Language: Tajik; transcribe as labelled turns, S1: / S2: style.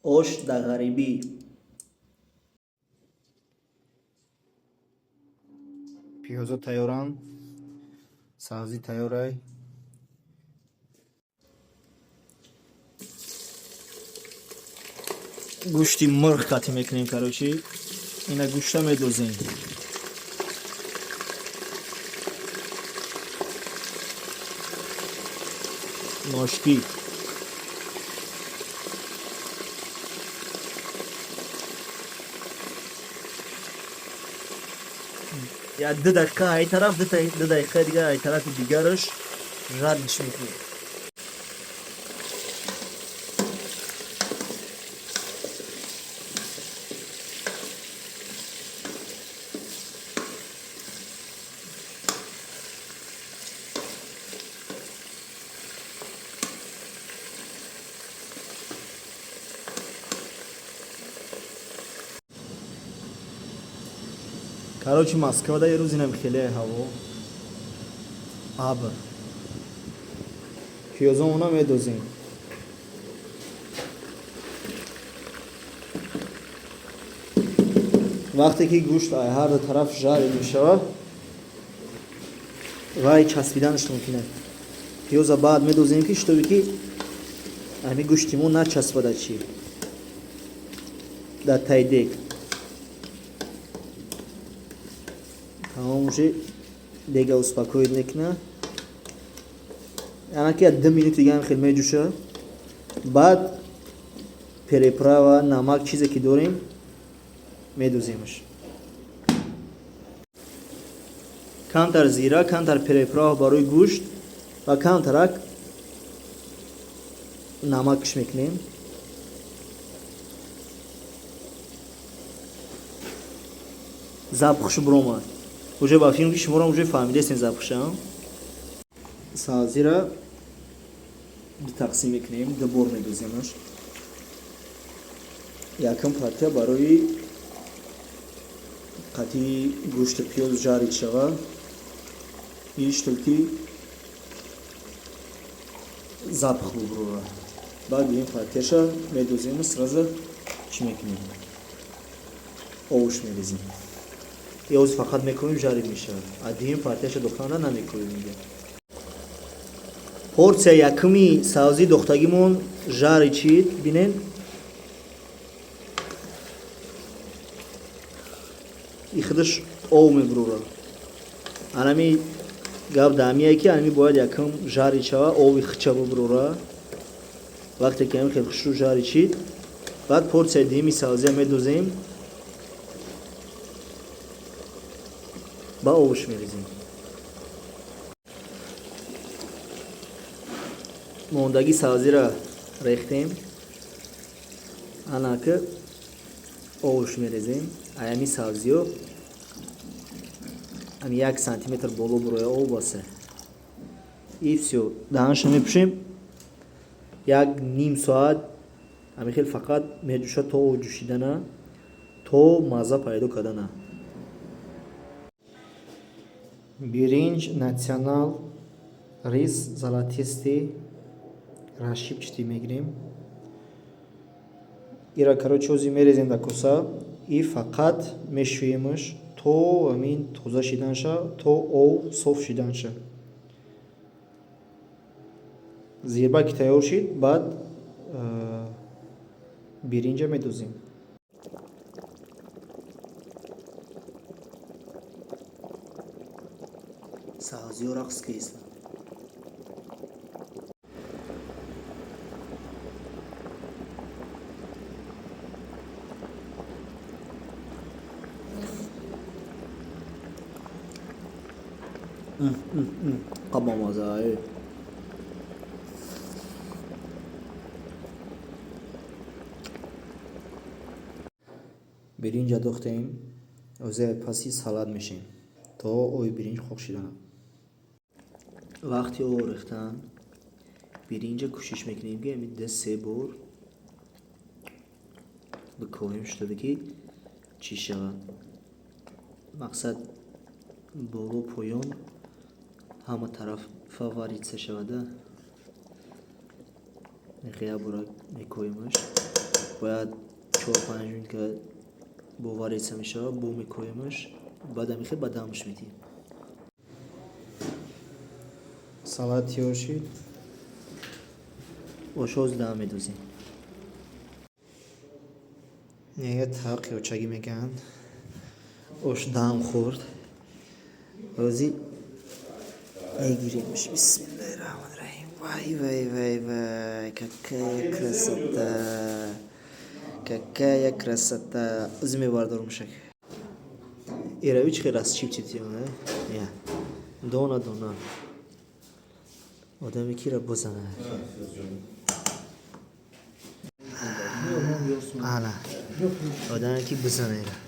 S1: Ош дар ғарибӣ.
S2: Пиёзо тайёранд, сабзӣ тайёрай.
S1: Гӯшти мурғ қатӣ мекунем, короче. Ина гӯшта медозем. Ношки. Як 2 дақиқа ай тараф, 2 дақиқа дига ай тарафи дигараш жарить мекунем. Короче, Москвада рӯз инам хеле ҳаво абр. Пиёзомона медозем. Вақте ки гӯшт ай ҳар ду тараф жарить мешавад, вай часпиданаш мумкин аст. Пиёза баъд медозем, ки чтобы ки ҳами гӯшти мо начаспада чӣ дар таи дег. Тамом, уже дега успокоить мекуна. Яъне ки як 2 минути дигаам хел меҷӯша. Баъд приправа, намак, чизе ки дорем, медоземаш. Камтар зира, камтар приправа барои гӯшт ва камтарак намакш мекунем. Запах ш буромад. Уже ба филм ки шуморо уже фаҳмидастен запах ша. Сабзира ду тақсим мекунем, ду бор медоземаш. Якум партия барои қатъи гӯшту пиёз жарить шава, иштол ки запах бубурора. Баъд дуюм партияша медозему, сразу чӣ мекунем? Овуш мерезем. Ёз фақат мекунем, жарить мешавад. А дуюм партияша дохтанда намекунем инҷа. Порция якуми сабзӣ дохтагимон жарить шид, бинен. И худаш ов мебурора. Анами гап дамие ки ами бояд якум жарить шава, ови хича бубурора. Вақте ки ами хел хушрӯ жарить шид, баъд порцияи дуюми сабзия медозем, ба овуш мерезем. Мондагӣ сабзиро рехтем, анаки овуш мерезем. Аями сабзиё ами 1 сантиметр боло буроя ов, басе. И всё, даҳанша мепӯшем, як ним соат ами хел фақат меҷӯша, то ов ҷӯшидана, то мазза пайдо кардана.
S2: Биринҷ «Национал», рис золотистый, рассыпчатый мегирем. Ира, короче, ози мерезем дар коса и фақат мешӯемаш то ҳамин тоза шиданша, то ов соф шиданша. Зирба ки тайёр шид, баъд биринҷа медозем.
S1: Сабзиё рақс киста. Қабомаза. Э.
S2: Биринҷа дохтем, озе паси салат мешем, то оби биринҷ хок шидана.
S1: Вақти ов рехтан биринҷа кӯшиш мекунем, ки ами ду се бор бикоҳем, чтобы ки чӣ шавад, мақсад, боло поён ҳама тараф фаворитса шавада. Як бора мекоҳемаш. Бояд 4-5 минутка бо вариться мешавад, бо мекоемаш, баъд амихе ба дамаш медиҳем.
S2: Салат тиёр шид.
S1: Ошоз дам медозем.
S2: Нега тавқи очагӣ мегӯянд.
S1: Ош дам хӯрд. Ҳозир мегиремш. Бисмиллаҳи раҳмони раҳим. Вай, вай, вай, вай, какая красота, какая красота. Ҳозир мебардормушак. Ирави чӣ хел расчиптити, я дона дона одаме кира бозана. Ана одаме ки бизана ира.